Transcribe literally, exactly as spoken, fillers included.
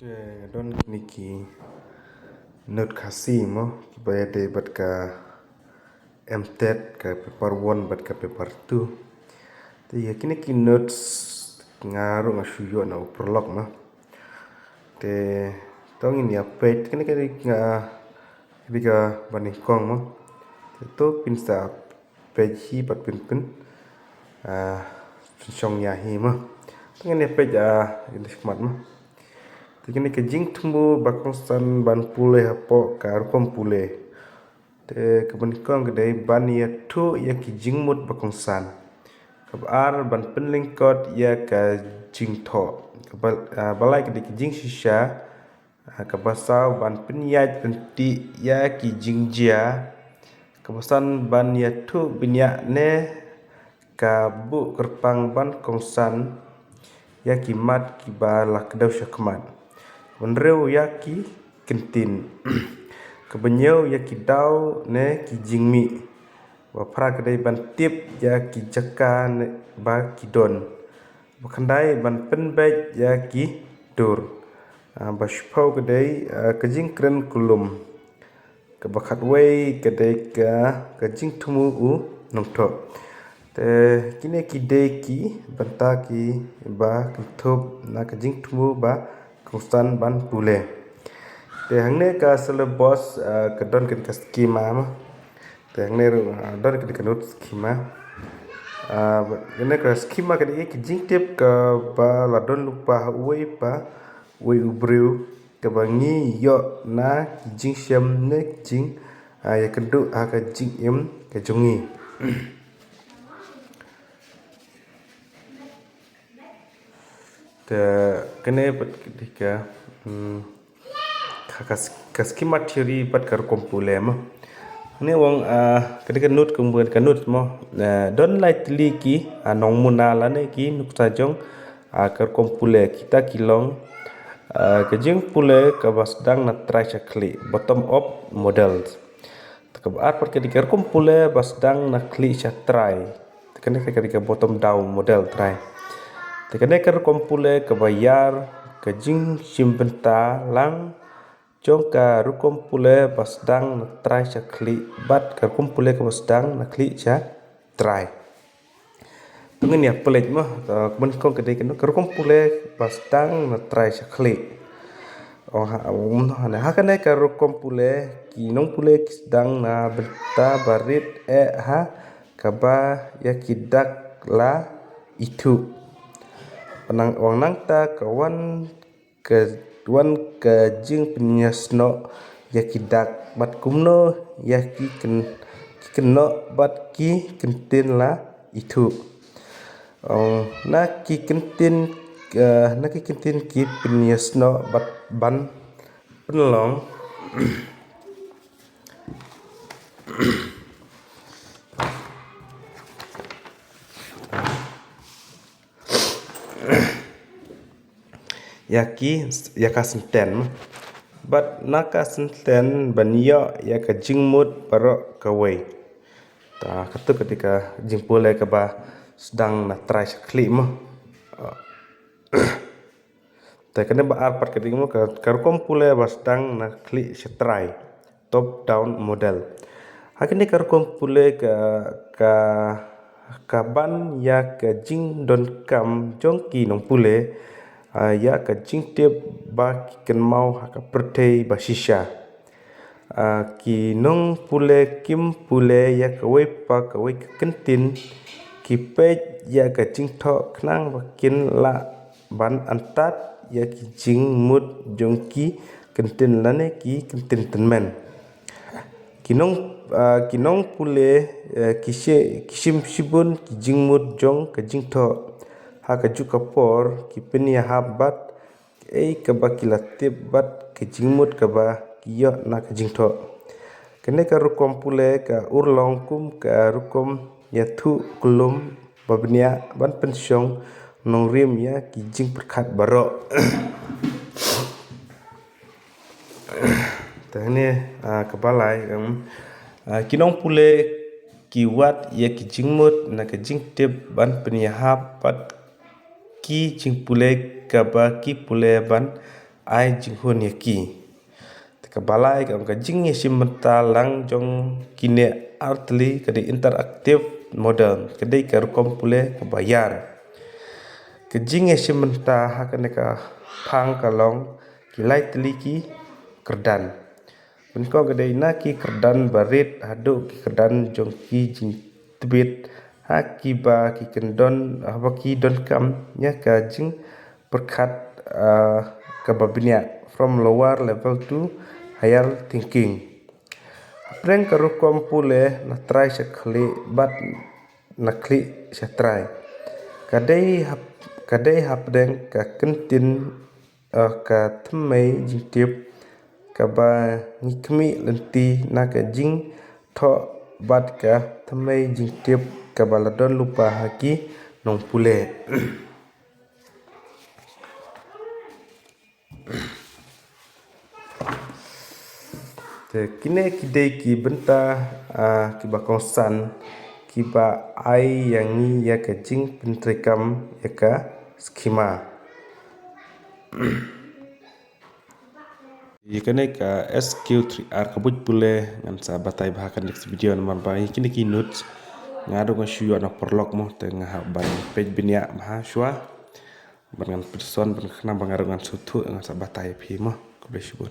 Te nga don kine ki note Khasi mo, kiba ïadei bad ka M TET, ka paper one bad ka paper two. Te ïa kine ki notes nga ruh nga shu ïoh na u paralok mo. Te to ngin ïa peit, kine ki dei nga, ki dei kaba nyngkong mo. Te to phin sa peit hi bad phin pyn, ah, pynshong ïa hi mo. Te ngin ïa peit, ah, ïa kine ki mat mo. Te kine ki jingthmu ba kongsan ban pule hapoh ka rukom pule. Te kaba nyngkong ka dei ban ïathuh ïa ki jingmut ba kongsan. Kaba ar ban pynlyngkot ïa ka jingthoh. Kaba, ah, ba lai ka dei ki jingshisha. Ah, kaba saw ban pynïaid pynthikna ïa ki jingjia. Kaba san ban ïathuh bniah ne ka buh kyrpang ban kongsan ïa ki mat kiba la kdew shakhmat. Kaba hynriew ïa ki ktien. Kaba hynñiew ïa ki daw ne ki jingmih. Kaba phra ka dei ban tip ïa ki jaka ne ba ki don. Kaba khyndai ban pynbeit ïa ki dur. Ah, kaba shiphew ka dei, ah, ka jingkren kulmar. Kaba khatwei ka dei ka, ka jingthmu u nongthoh. Te kine ki dei ki bynta kiba kynthup na ka jingthmu ba kongsan ban pule. Te hangne ka syllabus, ah, ka don kane ka schema mo. Te hangne ruh, ah, don kane ka note schema. Ah, kane ka schema ka dei ki jingtip kaba la don lypa ha uwei pa uwei u briew, kaba ngi ïoh na ki jingshem ne ki jing, ah, ïakynduh ha ka jingim ka jong ngi. Te kane pat ka dei ka, hmm, ka, ka, ka schema theory bad ka rukom pule mo. Hangne u ong, ah, ka dei ka note, ka note mo. Ah, don lai tylli ki, ah, nongmuna lane ki nuksa jong, ah, ka rukom pule, kita ki long, ah, ka jingpule kaba sdang na trai sha khlieh, bottom up models. Te kaba ar pat ka dei ka rukom pule ba sdang na khlieh sha trai. Te kane ka dei ka bottom down model trai. Te kane ka rukom pule kaba ïar, ka jingshim bynta lang jong ka rukom pule ba sdang na trai sha khlieh bad ka rukom pule kaba sdang na khlieh sha trai. To ngin ïa peit mo, to kaba nyngkong ka dei kano, ka rukom pule ba sdang na trai sha khlieh. Ong ha, ong ha, ha kane ka rukom pule ki nongpule ki sdang na bynta barit eh ha kaba ïa ki dak la ithuh. Nang, ong nangta ka wan ka wan ka jingpynïasnoh ïa ki dak bad kumno ïa ki kyn-, ki kynnoh bad ki ktien la ithuh. Ong na ki ktien, eh, na ki ktien ki pynïasnoh bad ban pynlong. Ïa ki, ïa ka senten. Bad na ka senten ban ïoh ïa ka jingmut baroh kawei. Ta, kato ka dei ka jingpule kaba sdang na trai sha khlieh mo. Te kane ba ar pat ka dei mo ka, ka rukom pule ba sdang na khlieh sha trai. Top down model. Ha kane ka rukom pule ka, ka, ka ban ïa ka jingdonkam jong ki nongpule, ah, ïa ka jingtip ba ki kynmaw ha ka pyrthei ba shisha. Ah, ki nongpule kim pule ïa kawei pa kawei ka ktien, ki peit ïa ka jingthoh khnang ba kin lah ban antad ïa ki jingmut jong ki ktien lane ki ktien tymmen. Ki nong, ah, ki nongpule, eh, ki shi-, ki shim shibun ki jingmut jong ka jingthoh. Ha kajuh ka por ki pynïahap bad ei kaba ki la tip bad ka jingmut kaba ki ïoh na ka jingthoh. Kane ka rukom pule ka urlong kum ka rukom ïathuh kulmar ba bniah ban pynshong nongrim ïa ki jingpyrkhat baroh. Te hangne, ah, kaba lai, em, ah, ki nongpule ki wad ïa ki jingmut na ka jingtip ban pynïahap bad ki jingpule kaba ki pule ban ai jinghun ïa ki. Te kaba lai ka ong ka jingïashim bynta lang jong kine artylli ka dei interactive model, ka dei ka rukom pule kaba ïar. Ka jingïashim bynta ha kane ka phang ka long ki lai tylli ki kyrdan. Nyngkong ka dei na ki kyrdan barit haduh ki kyrdan jong ki jingtbit ha kiba ki kyndon, haba ki donkam ïa ka jingpyrkhat, ah, kaba bniah, from lower level to higher thinking. Hapdeng ka rukom pule na trai sha khlieh bad na khlieh sha trai. Ka dei hap-, ka dei hapdeng ka kyntien, eh, ka thymmei jingtip kaba ngi khmih lynti na ka jingthoh bad ka thymmei jingtip kaba la don lypa ha ki nongpule. Te kine ki dei ki bynta, ah, kiba kongsan kiba ai ïa ngi ïa ka jingpyntreikam ïa ka skema. Ïa kane ka S Q three R ka buit pule ngan sa batai bha ha ka next video namar ba ïa kine ki notes nga ruh nga shu ïoh na paralok mo, te nga hap ban peit bniah bha shuwa. Ban ngan pyrshang ban khnang ba nga ruh ngan sngewthuh ngan sa batai ïa phi mo. Khublei shibun.